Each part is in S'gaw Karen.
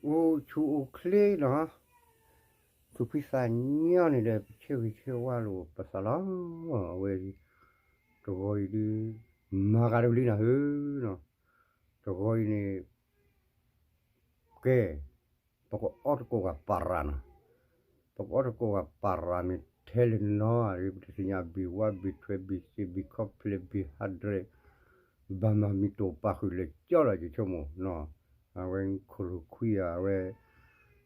အိၣ်ဆူၣ်အိၣ်ချ့နီၤ, သူၣ်ဖှံသးညီန့ၣ်ဒီး ပဆၢဂ့ၤဆၢဝါလိာ်ပသးလီၤ. အဝဲ တဂီၤအံၤဒုး မၤဂၤတဘျုးနၤဧၢနီၤ, တဂီၤအံၤန့ၣ် ကဲ ပကအီၣ်တကိးဂၤပၤရၤနီၤ, ပကအီၣ်တကိးဂၤပၤရၤမ့ၢ်ထဲလဲၣ်နီၤ, ပတသ့ၣ်ညါ ဘ့ၣ်ဝါ ဘ့ၣ်ထွဲ ဘ့ၣ်စ့ ဘ့ၣ်ခီဖျိ ဘ့ၣ်ဟးဒြဲး ဘၣ်မၤမံၤတိာ်ပာ်ဃုာ်လၢာ်ကၠီလီၤ ယဆိကမိၣ်နီၤ, အဝဲခိၣ်လိာ်ခွံဧါ အဝဲ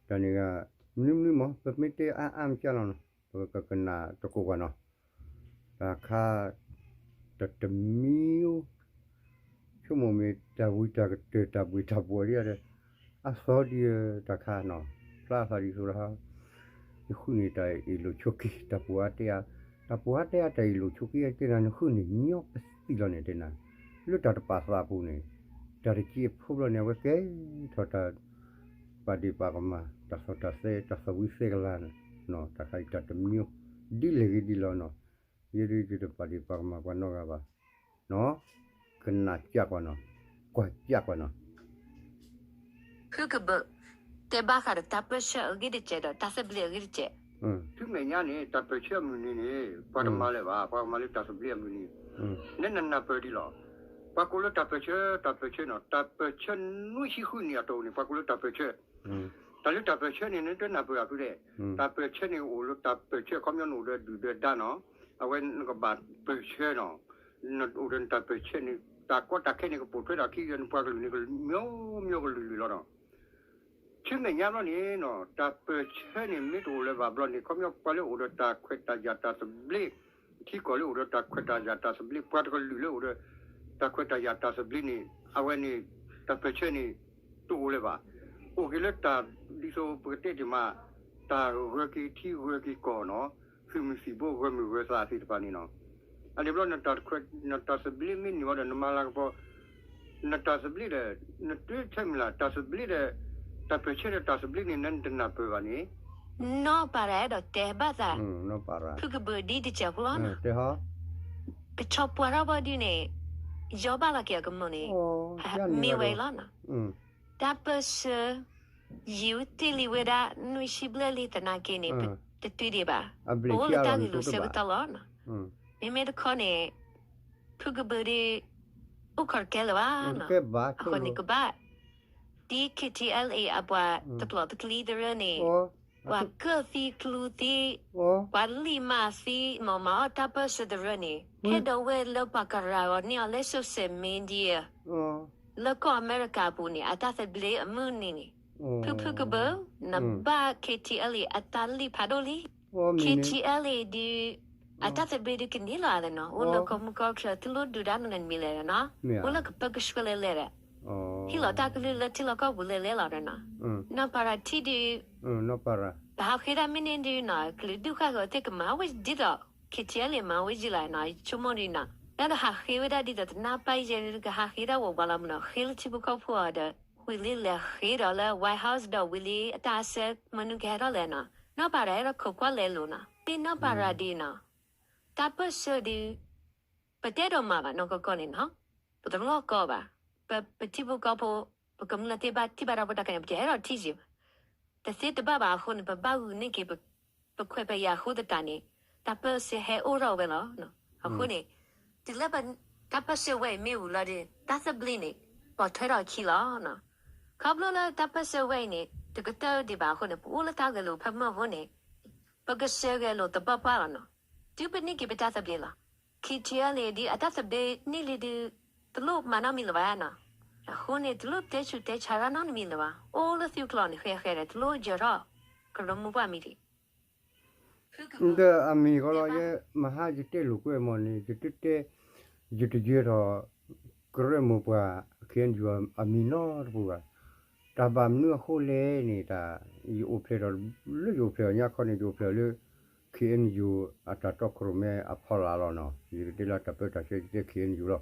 တၢ်န့ၣ်ဂ့ၤ မနုၤမနုၤမး ပမ့ၢ်တဲအါအါမ့ၢ်ကၢ်လီၤနီၤ, ပကကနၣ်တကိးဂၤနီၤ, တၢ်ခါ တၢ်တမံၤ ဆိကမိၣ်မ့ၢ်တၢ်ဝံတၢ်ကတၢၢ် တၢ်ဘှ့ၣ်တၢ်ဘှီးဒ်ဒီး အသီဒ်တၢ်ခါနီၤ, ဖျါသးဒ်သိးလီၤ, ယဃုန့ၢ်တၢ်အ့ၣ်လိာ်ဆိးက့ တၢ်ပှၤတဲအါ, တၢ်ပှၤတဲအါ တၢ်အ့ၣ်လိာ်ဆိးက့တဲနၤ နဃုန့ၢ်ညီပသံလီၤန့ၣ်တဲနၤ, လၢတၢ်တပာ်သးအပူၤန့ၣ်, တၢ်တကံအဖိဘျီန့ၣ် အဝဲကဲထီၣ်တၢ် ပာ်ဒ့ၣ်ပာ်ကမၣ် တၢ်သီၣ်တၢ်သဲ တၢ်သီၣ်ဝံသဲကလၤနီၤ, တၢ်ခါအံၤတၢ်တမံၤ ဒ်လဲၣ်ဂ့ၤဒ်လီၤနီၤ, ယဲဒၣ်ယတပာ်ဒ့ၣ်ပာ်ကမၣ်ပှၤနီတဂၤဘၣ်, နီၤ, ကနၣ်ကၢ်ကွၢ်နီၤ, ကွၢ်ကၢ်ကွၢ်နီၤ. ဖုကဘုး တဲဘၣ်ဃးဒီးတၢ်ပၢၢ်ဆၢအဂ့ၢ်တစဲးဒီးတၢ်သဘျ့အဂ့ၢ်တစဲး. ဆူမဲာ်ညါန့ၣ် တၢ်ပၢၢ်ဆၢအမုၢ်နံၤန့ၣ် ပှၤတမၤလၢၤဘၣ်, ပှၤကမၤလၢတၢ်သဘျ့အမုၢ်နံၤ, နဲနနၢ်ပၢၢ်ဒ်လီၤ. ပှၤကိးလၢတၢ်ပၢၢ်ဆၢ တၢ်ပၢၢ်ဆၢနီၤ, တၢ်ပၢၢ်ဆၢနွံဆံဃုနံၣ်အတီၢ်န့ၣ် ပှၤကိးလၢတၢ်ပၢၢ်ဆၢ တၢ်လၢတၢ်ပၢၢ်ဆၢန့ၣ် နတနၢ်ပၢၢ်အဖုဒဲး, တၢ်ပၢၢ်ဆၢန့ၣ်အိၣ်လၢတၢ်ပၢၢ်ဆၢ ခီပညီနအိၣ်ဒီးဒုၣ်ဒီးဒါနီၤ, အဝဲနကဘၣ်ပၢၢ်ဆၢနီၤ, နအိၣ်ဒီးနတၢ်ပၢၢ်ဆၢန့ၣ် တၢ်ကီတၢ်ခဲန့ၣ် ကပိာ်ထွဲထီၣ်ခံဒီးနပှၤကလုာ်န့ၣ် ကမံၤမံၤကလုာ်လုာ်လီၤနီၤ. ဆူမဲာ်ညါဘျီန့ၣ်နီၤ တၢ်ပၢၢ်ဆၢန့ၣ် မ့ၢ်တအိၣ်လၢၤဘၣ်ဘျီန့ၣ် ခီပညီပှၤလၢအိၣ်ဒီးတၢ်ခွဲးတၢ်ယာ်တၢ်သဘျ့ ထံကီၢ်လၢအိၣ်ဒီးတၢ်ခွဲးတၢ်ယာ်တၢ်သဘျ့ ပှၤတကလုာ်လၢအိၣ်ဒီး တၢ်ခွဲးတၢ်ယာ်တၢ်သဘျ့န့ၣ် အဝဲန့ၣ် တၢ်ပၢၢ်ဆၢန့ၣ် တအိၣ်လၢၤဘၣ်. အိၣ်က့ၤလၢတၢ် ဒ်သိးပကတဲတ့ၢ်မး တၢ်ဂၢၤက့ၤထံဂၢၤက့ၤကီၢ်နီၤ, သုးမုၢ်သံၣ်ဘိဂၢၤမုၢ်ဂၢၤသးသ့ၣ်တဖၣ်န့ၣ်နီၤ. အန့ၣ်ဘျီ နတၢ်သဘျ့မ့ၢ်န့ၢ်ဝဲဒီး နမၤလၤကပီၤ နတၢ်သဘျ့ဒီး နတၢ်ထဲမုၢ်လၢ် တၢ်သဘျ့ဒီး တၢ်ပၢၢ်ဆၢဒီးတၢ်သဘျ့န့ၣ် နတနၢ်ပၢၢ်ဘၣ်န့ၣ် နီၢ်ပၤရၤအဲၣ်ဒိးတဲဘၣ်သး ဖုကဘုးဒ်တစဲးဖိလီၤနီၤ. ကဆီပှၤထီၣ်ဘီဒုန့ၣ် ယီဘၣ်လီၤက့ၤအကမီၤန့ၣ် မ့ၢ်ဝဲအံၤလီၤနီၤ. တၢ်ပၢၢ်ဆၢ ယံာ်တ့ၢ်လံဝဲဒၣ် နွံဆံဘျဲၣ်လံသနာ်က့န့ၣ် ပတတုၤဒံးဘၣ်, ပအိၣ်လၢတၢ်ဂ့ၢ်လိာ်ဆၢကတီၢ်လီၤနီၤ. မ့မ့ၢ်တခီန့ၣ် ဖုကဘုးဒုး အိၣ်ခိးတကဲလၢၤဘၣ်နီၤ. အဃိန့ၣ်ကဘၣ် ဒ် K T L A အပှၤတပျီၢ်တကလံၤတရၢန့ၣ် ပှၤကၢၣ်သံကျူသံ ပှၤလံၢ်မးသံ မၤမၤအီၣ်တၢ်ပၢၢ်ဆၢတရၢန့ၣ် ဟဲဒီးဝဲလၢပှၤကရၤအီၤန့ၢ်အီၤလၢ social media လၢကီၢ်အမဲရကၤအပူၤန့ၣ် အတၢ်သဘျ့အမုၢ်နံၤန့ၣ် ဖုဖုကဘၢ နဘၣ် K T L A အတၢ်လံၢ်ဖးဒိၣ်လံ. K T L A ဒုး အတၢ်သဘျ့ဒုးကန့ၢ်လီၤအါလဲၣ်နီၤ, အိၣ်လၢကီၢ်မုၢ်ကီၢ်ချၢ တလိၣ်ဒုးတၢ်နလဲၣ်နမံၤလဲၣ်နီၤ, အိၣ်လၢကပၢကဆှဲလဲၣ်လဲၣ်ဒီး ဟ့ၣ်လီၤတၢ်ကလုၢ်လၢထံလီၢ်ကီၢ်ပူၤလဲၣ်လဲၣ်လီၤဒီးနီၤ, နီၢ်ပၤရၤထံဒုး ပဟးဃ့တၢ်မ့ၢ်န့ၣ်ဒုးနီၤ ကလုာ်ဒူၣ်ဃၣ်ဃၢၤသ့ၣ်ကမၤဝဲဒ်သိး K T L A မၤဝဲယံၤလီၤနီၤ, ယဆိကမိၣ်ဒုးနီၤ တၢ်တဟးဃ့ဝဲဒၣ်ဒ်သိးတနၢ်ပၢၢ်ယဲၢ်ဒုး ကဟးဃ့တၢ်ဝဲဝါလီၤမးနီၤ, ဃ့လၢထံဖိကီၢ်ဖိအီၤဒီး ဝံၤလံလဲၤဃ့ဒီးလၢ White House ဒီးဝံၤလံအတၢ်အဆၢမနုၤကဟဲထီၣ်လဲၣ်နီၤ, နီၢ်ပၤရၤအဲၣ်ဒိးခိးကွၢ်လဲၤလိာ်နီၤ, မ့ၢ်နီၢ်ပၤရၤဒုးနီၤ တၢ်ပၢၢ်ဆၢဒုး ပတဲဒိးမၤဘၣ်နီၢ်ကီၢ်ကီၢ်န့ၣ်နီၤ, ပတလီၢ်ကီဘၣ်, ပထံဖိကီၢ်ဖိ ပကမျၢၢ်သ့ၣ်တဖၣ်ထံၣ်ဘၣ်တၢ်ဖိတၢ်ခဲန့ၣ် ပတအဲၣ်ဒိးထံၣ်ယံၤဘၣ်, တသ့တဘၣ်ဘၣ်အဃိန့ၣ် ပဘၣ်ဂုာ်န့ၢ်က့ၤ ပခွဲးပယာ်အဃိသတးန့ၣ် တၢ်ပၢၢ်ဆၢဟဲအိၣ်ထီၣ်ဝဲလီၤ. အဃိန့ၣ် တုၤလၢတၢ်ပၢၢ်ဆၢဝဲအံၤမ့ၢ်ဝံၤလီၤဒီး တၢ်သဘျ့န့ၣ် ပိာ်ထွဲထီၣ်အခံလီၤ. ခီဖျိလၢတၢ်ပၢၢ်ဆၢဝဲအံၤန့ၣ် တကတၢၢ်ဒံးဘၣ်အဃိန့ၣ် ပအိၣ်လၢတၢ်ဂဲၤလိာ်ဖးမုၢ်အဃိန့ၣ် ပကစၢ်ဂဲၤလိာ်သပှၢ်ပှၢ်လီၤနီၤ. တုၤပန့ၢ်က့ၤပတၢ်သဘျ့လီၤ. K T L A ဒ်အတၢ်သဘျ့န့ၢ်လံဒုး တလိၣ်မၤနီတမံၤလၢၤဘၣ်နီၤ. အဃိန့ၣ် တလိၣ်တဲဆူးတဲဆါတၢ်နီတမံၤလၢၤဘၣ်. အိၣ်လၢသုကျိၤန့ၣ် ဃဲဃဲဒီး တလိၣ်ယၢၤထီၣ် ကရၢမိၢ်ပှၢ်မံၤဒံး ဒီးအမံၤဃီလီၤ ယဲ မဟါယတဲလိာ်ကွဲမီၢ်န့ၣ် ယတတဲ ယတယၢၤထီၣ် ကရၢမိၢ်ပှၢ် K N U အမံၤနီတပူၤဘၣ်. တၢ်ဘၣ်မနုၤအဃိလဲၣ်န့ၣ် တၢ် ယအိၣ်ဖျဲၣ်ထီၣ် လၢယအိၣ်ဖျဲၣ်အီၤညါခီန့ၣ် ယအိၣ်ဖျဲၣ်လၢ K N U အတၢ်တီခိၣ်ရိၣ်မဲအဖီလာ်လီၤနီၤ. ယကတဲလၢတၢ်ပၢတၢ်ဆှၢ ယတဲ K N U လီၤ.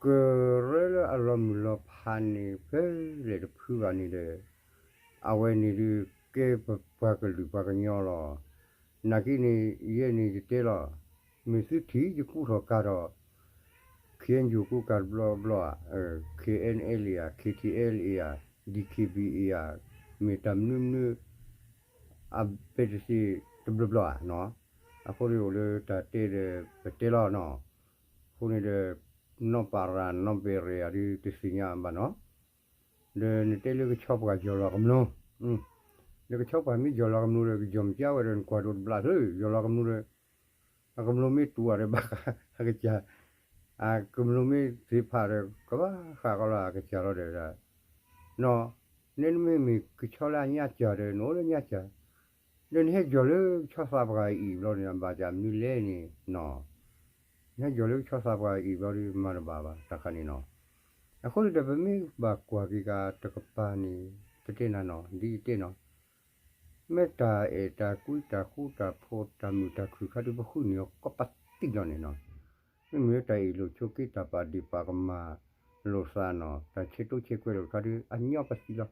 ကရၢလၢအလီၤမုၢ်လီၤဖးန့ၣ် ဖဲလဲၣ်တဖုဘၣ်န့ၣ်ဒီး အဝဲန့ၣ်ဒုး ကဲပပှၤကလုာ်ပှၤကညီလီၤ. နာ်က့န့ၣ် ယဲန့ၣ်ယတဲလီၤ. မ့ၢ်သုထံၣ်ယကူထီၣ်ကၤထီၣ် K N U ကူကၤတဘျီဘျီဧါ, K N L A ဧါ, K T L A ဧါ, DKBA ဧါ, မ့ၢ်တၢ်မနုၤမနုၤ အဘဲတသ့တဘျီဘျီဧါနီၤ. အဃိန့ၣ်အိၣ်လၢတၢ်တဲဒီးပတဲလီၤနီၤ. အဃိန့ၣ်ဒီး နီၢ်ပၤရၤနီၢ်ဘဲရ့ဧါဒုးတသ့ၣ်ညါဘၣ်နီၤ. ဒီးနတဲလၢကဆီပှၤယီၤလီၤကမျိ, ဒီးကဆီပှၤမ့ၢ်ယီၤလီၤကမျိဒီး ကယီၤမ့ၢ်ကၢဝဲဒီးနကွၢ်ဒိးတဘျးသု ယီၤလီၤကမျိဒီး အကမျိမ့ၢ်တူၢ်အီၤဒီးဘၣ်ဃးအကစၢ်, အကမျိမ့ၢ်သ့ၣ်ဖးဒီး ကဘၣ်ဃးကီလီၤအကစၢ်လီၤဒီး နီၤ, နဲနမ့ၢ်မ့ၢ်ကဆီလၢအညါစၢ်ဒီး နအိၣ်လၢညါစၢ်, ဒီးနဟဲယီၤလၢကဆီသးပှၢ်အံၤဘျီန့ၣ် အဘၣ်စၢ်မနုၤလဲၣ်န့ၣ်နီၤ. နဟဲယီၤလၢကဆီသးပှၢ်အံၤဘျီဒီး မၤတဘၣ်ဘၣ်တၢ်ခါန့ၣ်နီၤ. အဃိန့ၣ်ဒီး ပမ့ၢ်ဘၣ်ကွၢ်က့ၤကတကပၤန့ၣ် ပတဲနၤနီၤ ဒ်ယတဲနီၤ မ့ၢ်တၢ်အဲၣ်တၢ်ကွံတၢ်ဃူတၢ်ဖိးတၢ်မုာ်တၢ်ခုၣ်ခါဒုး ပဃုန့ၢ်အီၤကိးပသံလီၤန့ၣ်နီၤ. မ့မ့ၢ်လၢတၢ်အ့ၣ်လိာ်ဆိးက့ တၢ်ပာ်ဒ့ၣ်ပာ်ကမၣ်လိာ်သးနီၤ တၢ်ဆဲးတိဆဲးကွဲးလိာ်တခါဒုး အညီပသံလီၤ.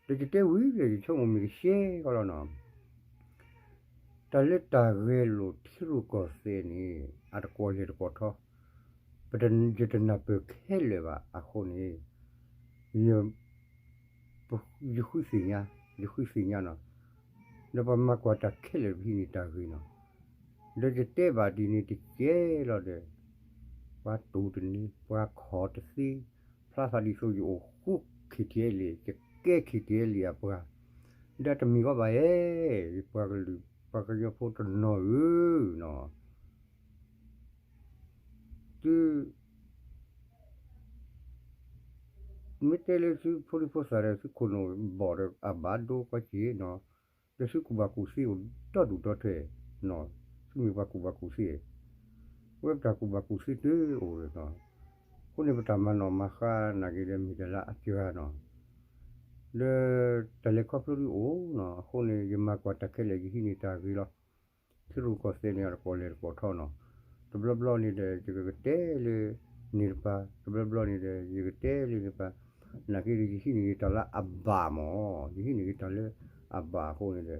ဒီးယတဲဝံၤဒီး ယဆိကမိၣ်မ့ၢ်ကဆှဲကီလီၤနီၤ. တၢ်လၢတၢ်ဂဲၤလိာ်ထံရူၢ်ကီၢ်သဲးန့ၣ် အတကွီၢ်လဲၢ်တကွီၢ်ထီ, ပတ, ယတနၢ်ပၢၢ်ခဲလၢာ်ဘၣ်အဃိန့ၣ် ယ, ယဃုသ့ၣ်ညါ, ယဃုသ့ၣ်ညါနီၤ, ဒီးပှၤမၤကွၢ်တၢ်ခဲလၢာ်ပဟံးန့ၢ်တၢ်ဂ့ၤနီၤ. ဒီးယတဲဘၣ်ဒ်န့ၣ်တကဲလီၤဒီး ပှၤတူၢ်တန့ၢ် ပှၤခီၣ်တသ့, ဖျါသးဒ်သိးယအိၣ်ဃူ KTLA ယကဲ KTLA အပှၤ, ဒီးတမ့ၢ်အီၤဘၣ်ဧဲ, ယပှၤကလုာ်ပှၤကညီဖိတနီၤဧၢနီၤ. သု မ့ၢ်တဲလၢသုဖိဒံဖိသၣ်ဒီး သုခိၣ်နူာ်ဘီၣ်ဒီး အဘၣ်ဒိကွၢ်က့ၤနီၤ, ဒီးသုကူၣ်ဘၣ်ကူၣ်သ့အိၣ်ဒီဒူၣ်ဒီထၢနီၤ, သုမ့ၢ်ပှၤကူၣ်ဘၣ်ကူၣ်သ့, ဝဲပတၢ်ကူၣ်ဘၣ်ကူၣ်သ့တအိၣ်နီၤ, အဃိန့ၣ် ပတၢ်မၤနီၣ်မၤဃါနာ်က့ဒီး မ့ၢ်တၢ်လၢအစှၤနီၤ, ဒီးတၢ်လဲၤခီဖျိဒုးအိၣ်နီၤ, အဃိန့ၣ် ယမၤကွၢ်တၢ်ခဲလၢာ် ယဟံးန့ၢ်တၢ်ဂ့ၤလီၤ. ထံရူၢ်ကီၢ်သဲးန့ၣ် အတကွီၢ်လဲၢ်တကွီၢ်ထီနီၤ, တဘျီဘျီန့ၣ်ဒီး ယကကတဲလၢန့ၣ်တပၤ, တဘျီဘျီန့ၣ်ဒီး ယကတဲလၢန့ၣ်တပၤ, နာ်က့ဒီး ယဟံးန့ၢ်က့ၤတၢ်လၢအဘၣ်မး, ယဟံးန့ၢ်က့ၤတၢ်လၢအဘၣ်အဃိန့ၣ်ဒီး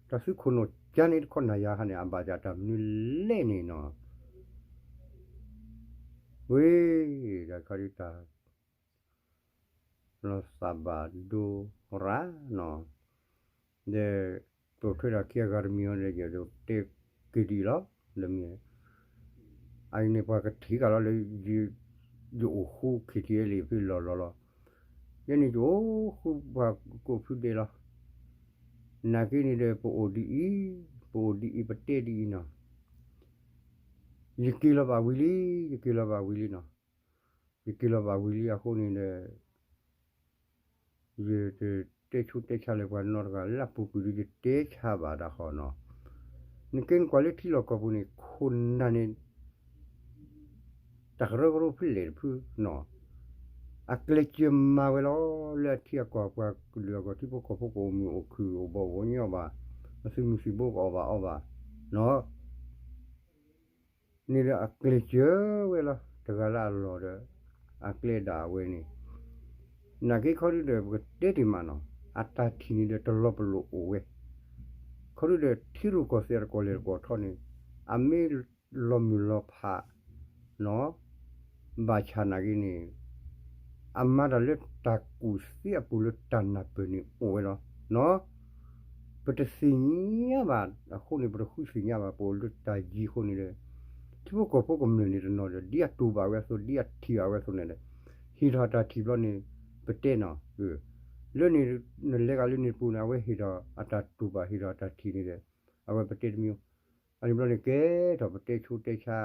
တၢ်သုခိၣ်နူာ်ကါန့ၣ်တခီနၤယၤဟါန့ၣ် အဘၣ်စၢ်တၢ်မနုၤလဲၣ်န့ၣ်နီၤ, ဝ့ၢ် တၢ်ခါဒုးတၢ် လီၤသးဘၣ်ဒိရၣ်နီၤ, ဒီး ပိာ်ထွဲတၢ်ခံအဂၤတမံၤအီၤဒီး ယတဲက့ၤဒ်အံၤလီၤ, ဒီးမ့ၢ် အအံၤန့ၣ် ပှၤကထံၣ်ကလီၤလၢ ယအိၣ်ဃူ KTLA ဖဲလီၤလီၤလီၤ, ယဲန့ၣ်ယအိၣ်ဃူပှၤကိးဖုဒဲးလီၤ, နာ်က့န့ၣ်ဒီး ပအိၣ်ဒ်အံၤ, ပအိၣ်ဒ်အံၤ ပတဲဒ်အံၤနီၤ, ယက့ၤလီၤဘၣ်ဝံၤလံ, ယက့ၤလီၤဘၣ်ဝံၤလံနီၤ, ယက့ၤလီၤဘၣ်ဝံၤလံအဃိန့ၣ်ဒီး ယတတဲဆူးတဲဆါလၢပှၤနီတဂၤ လၢအပူၤကွံာ်ဒီး ယတဲဆါဘၣ်တၢ်ဃီနီၤ, နကဲနကွၢ်လၢထံလီၢ်ကီၢ်ပူၤန့ၣ် ခိၣ်နၢ်န့ၣ် တၢ်ကရၢကရိဖဲလဲၣ်တဖုနီၤ, အကျဲးစၢးမၤဝဲလီၤ, လၢအထံအကီၢ်ပှၤကလုာ်အဂီၢ် ထံဖိကီၢ်ဖိကအိၣ်မုာ်အိၣ်ခုၣ်အိၣ်ဘီၣ်အိၣ်ညီဘၣ်, အသုးမုၢ်သံၣ်ဘိကအီၣ်ဘၣ်အီဘၣ်နီၤ န့ၣ်ဒီးအကျဲးစၢးဝဲလီၤ, တဂၤလၢအလီၢ်ဒီး အကျဲဒၣ်အဝဲန့ၣ်, နာ်က့ခီဒုဒီး ပကတဲတ့ၢ်မးနီၤ, အတၢ်ထံၣ်န့ၣ်ဒီးတလီၤပလိာ်အိၣ်ဝဲ, ခီဒုဒီး ထံရူၢ်ကီၢ်သဲးတကွီၢ်လဲၢ်တကွီၢ်ထီန့ၣ် အမ့ၢ်လီၤမုၢ်လီၤဖး နီၤ, ဘၣ်ဆၣ်နာ်က့န့ၣ် အမၤတၢ်လၢတၢ်ကူၣ်သ့အပူၤလၢတၢ်နၢ်ပၢၢ်န့ၣ်အိၣ်ဝဲလီၤနီၤ, ပတသ့ၣ်ညါဘၣ်အဃိန့ၣ် ပတဃုသ့ၣ်ညါဘၣ် ပအိၣ်လၢတၢ်ယံၤအဃိန့ၣ်ဒီး ထံဖိကီၢ်ဖိကမျၢၢ်န့ၣ်တနီၤဒီး ဒ်အတူၢ်ဘၣ်ဝဲအသိး ဒ်အထံၣ်ဘၣ်ဝဲအသိးန့ၣ်ဒီး ဟ့ၣ်ထီၣ်တၢ်ထံၣ်ဘျီန့ၣ် ပတဲနီၤ, လၢန့ၣ် နလဲၤဂၤလၢန့ၣ်တပူၤန့ၣ် အဝဲဟ့ၣ်ထီၣ်အတၢ်တူၢ်ဘၣ် ဟ့ၣ်ထီၣ်အတၢ်ထံၣ်န့ၣ်ဒီး အဝဲပတဲတမံၤ, အန့ၣ်ဘျီန့ၣ် ကဲထီၣ်ပတဲဆူးတဲဆါ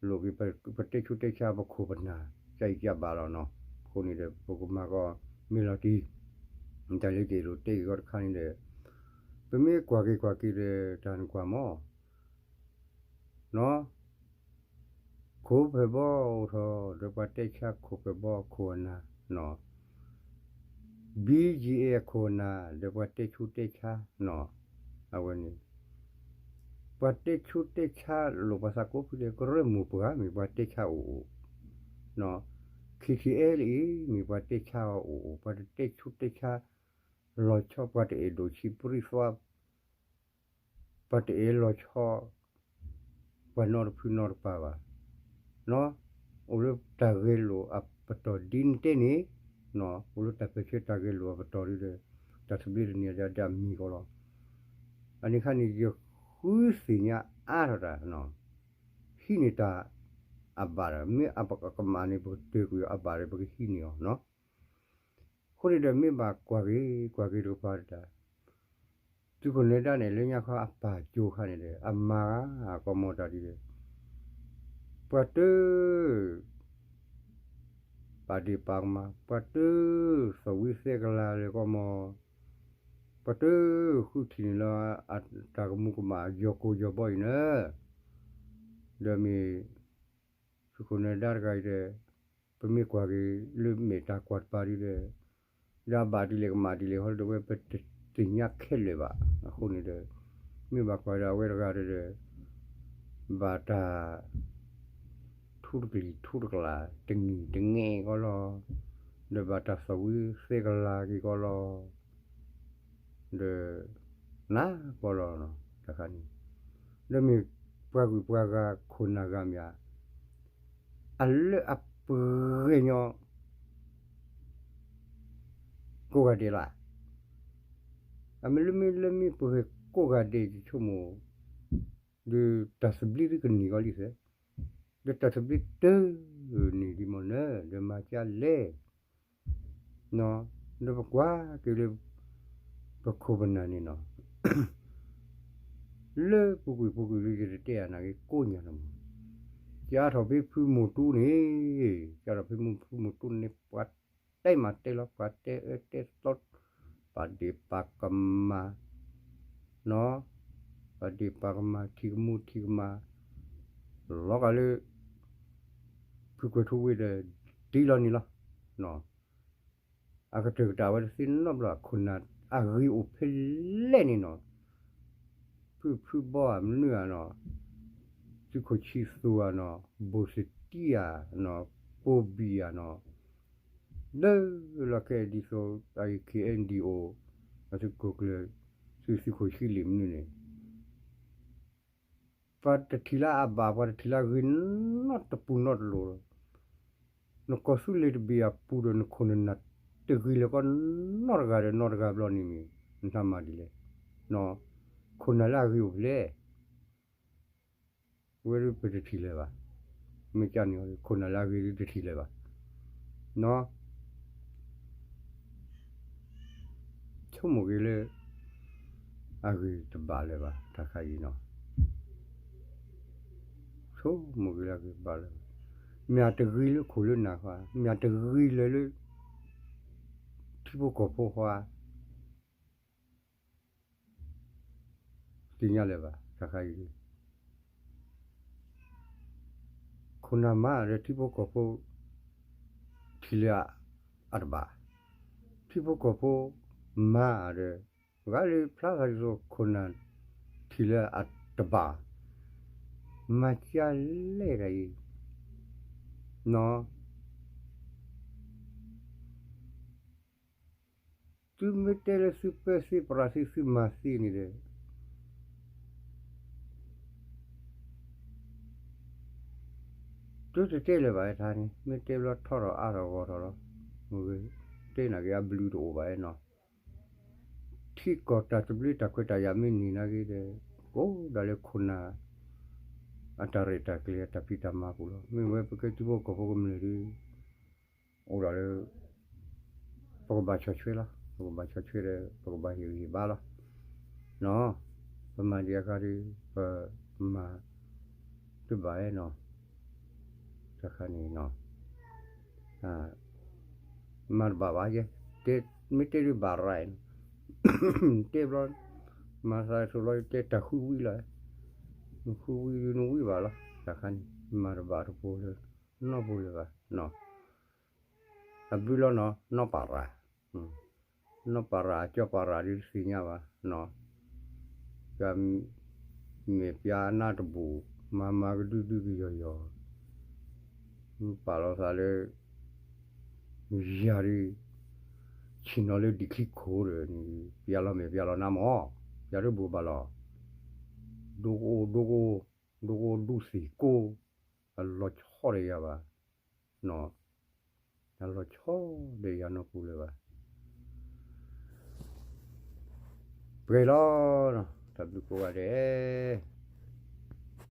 လိာ်က့ၤ ပတဲဆူးတဲဆါပခိၣ်ပနၢ် ကအံၤကဘၣ်လီၤနီၤ, အဃိန့ၣ်ဒီး ပကမၤကီးမ့ၢ်လီၤတံၢ်, တၢ်လၢက့ၤလိာ်တဲက့ၤကီးတခါန့ၣ်ဒီး ပမ့ၢ်ကွၢ်က့ၤကွၢ်က့ၤဒီး တၢ်နကွၢ်မီၢ် နီၤ, ခိၣ်ဖဲးဘီအိၣ်ထီၣ် ဒီးပှၤတဲဆါခိၣ်ဖဲးဘီခိၣ်အနၢ်နီၤ, BGF ခိၣ်အနၢ် ဒီးပှၤတဲဆူးတဲဆါနီၤ, အဝဲန့ၣ် ပှၤတဲဆူးတဲဆါလိာ်ပှၤသးကိးဖုဒဲး ကရၢမိၢ်ပှၢ်မ့ၢ်ပှၤတဲဆါအိၣ်အိၣ်, KTLA မ့ၢ်ပှၤတဲဆါအီၤအိၣ်အိၣ်, ပှၤတတဲဆူးတဲဆါ လီၤဆီ ပှၤတအဲၣ်ဒိးဆံးပြံသွါ ပှၤတအဲၣ်လီၤဆီ ပှၤနီတဖုနီတပၤဘၣ်, အိၣ်လၢတၢ်ဂဲၤလိာ်အပတီၢ်ဒ်နတဲန့ၣ်, အိၣ်လၢတၢ်ပၢၢ်ဆၢတၢ်ဂဲၤလိာ်အပတီၢ်ဒုဒီး တၢ်သဘျ့တန့ၢ်ဒၣ်အမံၤဃီလီၤ. အန့ၣ်ခါန့ၣ် ယဃုသ့ၣ်ညါအါထီၣ်တၢ် ဟံးန့ၢ်တၢ်အဘၣ်ဒီး မ့ၢ်အကမၣ်န့ၣ် ပကတၢၢ်ကွံာ်အီၤ အဘၣ်ဒီး ပကဟံးန့ၢ်အီၤနီၤ. အဃိန့ၣ်ဒီး မ့ၢ်ဘၣ်ကွၢ်က့ၤ ကွၢ်က့ၤတကပၤတၢ် သုးခိၣ်နၢၤဒါန့ၣ် လၢညါခီအပၢ်ကၠိခါန့ၣ်ဒီး အမၤဂ့ၤကီမီၤတၢ်ဒ်လဲၣ်, ပှၤတ ပာ်ဒ့ၣ်ပာ်ကမၣ်, ပှၤတ သဝံသဲကလၤလဲၤကီမီၤ, ပှၤတ ဃုထံၣ်န့ၣ်လၢ အတၢ်ကမူၤကမၣ်ယီၤကိာ်ယီၤဘီအံၤန့ၣ်, ဒီးမ့ၢ် သုးခိၣ်နၢၤဒါတဂၤအံၤဒီး ပမ့ၢ်ကွၢ်က့ၤလၢမဲာ်တၢ်ကွၢ်တပၤဒ်ဒီး ဒီးအဘၣ်ဒ်လဲၣ်ကမၣ်ဒ်လဲၣ်ဟီဒီး ဝဲပတသ့ၣ်ညါခဲလၢာ်ဘၣ်. အဃိန့ၣ်ဒီး မ့ၢ်ဘၣ်ကွၢ်ဒီးအဝဲတဂၤဒီး ဘၣ်တၢ် ထူတကလံၤထူတကလး တနံၤတနံၤကီးလီၤ, ဒီးဘၣ်တၢ်သဝံသဲကလၤက့ၤကီးလီၤ, ဒီး နၢ်ကီးလီၤ တခါန့ၣ်, ဒီးမ့ၢ်ပှၤဂုၤပှၤဂၤခိၣ်နၢ်ဂၤမ့ၢ်ဧါ, အလၢအပှဲၤညီ ကိးဂၤဒဲးလီၤ. အမ့ၢ်လၢမ့ၢ်လၢမ့ၢ်ပှဲၤကိးဂၤဒဲးယဆိကမိၣ်, ဒီးတၢ်သဘျ့သုကန့ၢ်ကီးလံသဲ, ဒီးတၢ်သဘျ့တန့ၢ်ဒံးမ့ၢ်နၢၤ ဒီးမၤကလဲၣ် ဒီးပကွၢ်က့ၤလၢ ပခိၣ်ပနၢ်န့ၣ်နီၤ, လၢပူၤကွံာ်ပူၤကွံာ်လၢယတတဲအနာ်က့ကိးညါလီၤမး, ကၢထီၣ်ဖဲဖုမိၢ်တူန့ၣ်, ကၢထီၣ်ဖဲဖုမိၢ်တူန့ၣ် ပှၤတဲမၤတဲလီၤ ပှၤတဲအၢတဲသီ, ပာ်ဒ့ၣ်ပာ်ကမၣ် ပာ်ဒ့ၣ်ပာ်ကမၣ် ထံကမူထံကမၣ်, လီၤဂာ်လၢ ဖုကွဲၤထူဝ့ဒီး ဒ်လီၤန့ၣ်လီၤ. အကတၢၢ်ကတၢၢ်ဝဲတသ့နီတဘျီ ခိၣ်နၢ်အဂ့ၤအိၣ်ဖဲလဲၣ်န့ၣ်နီၤ, ဖုဖုဘီဧါ မနုၤဧါနီၤ, သုးခိၣ်ဆံသူၣ်ဧါနီၤ, ဘိၣ်စတံဧါနီၤ, ပိဘံၣ်ဧါနီၤ, လၢလီၢ်ခဲအံၤဒ်သိး အ KNDO အသုးခိၣ်ကျၢၢ် သုးသုးခိၣ်ဆံလံာ်မနုၤန့ၣ် ပှၤတထံၣ်လၢအဘၣ် ပှၤတထံၣ်လၢအဂ့ၤနီတပူၤနီတလိၤလီၤ. နကီၢ်သူလ့ၤတဘ့ၣ်အပူၤဒီး နခိၣ်နနၢ်တဂ့ၤလၢၤကီးနီတဂၤဒီးနီတဂၤဘျီန့ၣ်မ့ၢ် နတၢ်မၤဒ်လဲၣ်. ခိၣ်နၢ်လၢအဂ့ၤအိၣ်ဖဲလဲၣ် ဝဲဒၣ်ပတထံၣ်လၢၤဘၣ်. မ့ၢ်ကန့ၣ် ခိၣ်နၢ်လၢအဂ့ၤဒ်တထံၣ်လၢၤဘၣ်. ဆိကမိၣ်က့ၤလၢ အဂ့ၤတဘၣ်လၢၤဘၣ် တၢ်ခါအံၤနီၤ. ဆိကမိၣ်က့ၤလၢအဂ့ၤတဘၣ်လၢၤဘၣ်. မ့ၢ်အတဂ့ၤလၢခိၣ်လၢနၢ်ဃါ, မ့ၢ်အတဂ့ၤလၢၤလၢ ထံဖိကီၢ်ဖိဃါ သ့ၣ်ညါလၢၤဘၣ် တၢ်ခါအံၤ. ခိၣ်နၢ်မၤဒီးထံဖိကီၢ်ဖိ ထံၣ်လၢအတဘၣ်, ထံဖိကီၢ်ဖိမၤဒီး ဂၤလၢဖျါဂၤဒ်သိးခိၣ်နၢ်ထံၣ်လၢအတဘၣ်, မၤကလဲၣ်တၢ်အံၤ သုမ့ၢ်တဲလၢသုပၢသ့ပရးသ့ သုမၤသ့န့ၣ်ဒီး သုတတဲလၢၤဘၣ်တခါန့ၣ် မ့ၢ်တဲဘျီထီထီၣ်အါထီၣ်ဂီၢ်ထီၣ်လီၤ. တဲနာ်က့အဘျုးတအိၣ်ဘၣ်နီၤ. ထံကီၢ်တၢ်သဘျ့တၢ်ခွဲးတၢ်ယာ်မ့ၢ်န့ၢ်နာ်က့ဒီး အိၣ်ဒၣ်လၢခိၣ်နၢ် အတၢ်ရဲၣ်တၢ်ကျဲၤအတၢ်ဖံးတၢ်မၤပူၤလီၤ. မ့ၢ်ဝဲပကဲထံဖိကီၢ်ဖိကမျၢၢ်ဒီး အိၣ်ဒၣ်လၢ ပကဘၣ်ဆီၣ်ထွဲလီၤ. ပကဘၣ်ဆီၣ်ထွဲဒီး ပကဘၣ်ဟ့ၣ်ဂံၢ်ဟ့ၣ်ဘါလီၤ. ပမၤဒံးအခါဒီး ပမၤတဘၣ်နီၤ. တခါန့ၣ် မၤတဘၣ်ဘၣ်ယဲ, မ့ၢ်တဲဒုးဘၣ်ရၤ, တဲဘျီ မၤသးဆိးလီၤ တဲတၢ်ဃုဝံလီၤ. နဃုဝံဒုးနဝံဘၣ်လီၤ. တခါန့ၣ် မၤတဘၣ်တပူၤလၢၤ နီတပူၤလၢၤဘၣ်. အဘျုးလီၤနီၤ နီၢ်ပၢ်ရၤ, နီၢ်ပၢ်ရၤ ကၠီပၢ်ရၤဒုးတသ့ၣ်ညါဘၣ်နီၤ. ပ မ့ၢ်ပျါအနၢ်တဘူၣ် မၤမၤကဒုဒုကယီၤယီၤ, ပာ်လီၤသးလၢ ယၤဒုး ဆ့ၣ်နီၤလၢဒံၣ်ချံခိၣ်ဒီး ပျါလီၤမ့ၢ်ပျါလီၤနါမး, ပျါဒုးဘူးဘၣ်လီၤ. ဒိကအိၣ်ဒိကအိၣ် ဒိကအိၣ်ဒူသ့ၣ်ကိး အလီၤဆီဒီးယၤဘၣ်နီၤ. တၢ်လီၤဆီဒီးယၤနီၢ်ပူၤလၢၤဘၣ်. ပှဲၤလီၤ, တၢ်ဘျုးကိးဂၤဒဲး.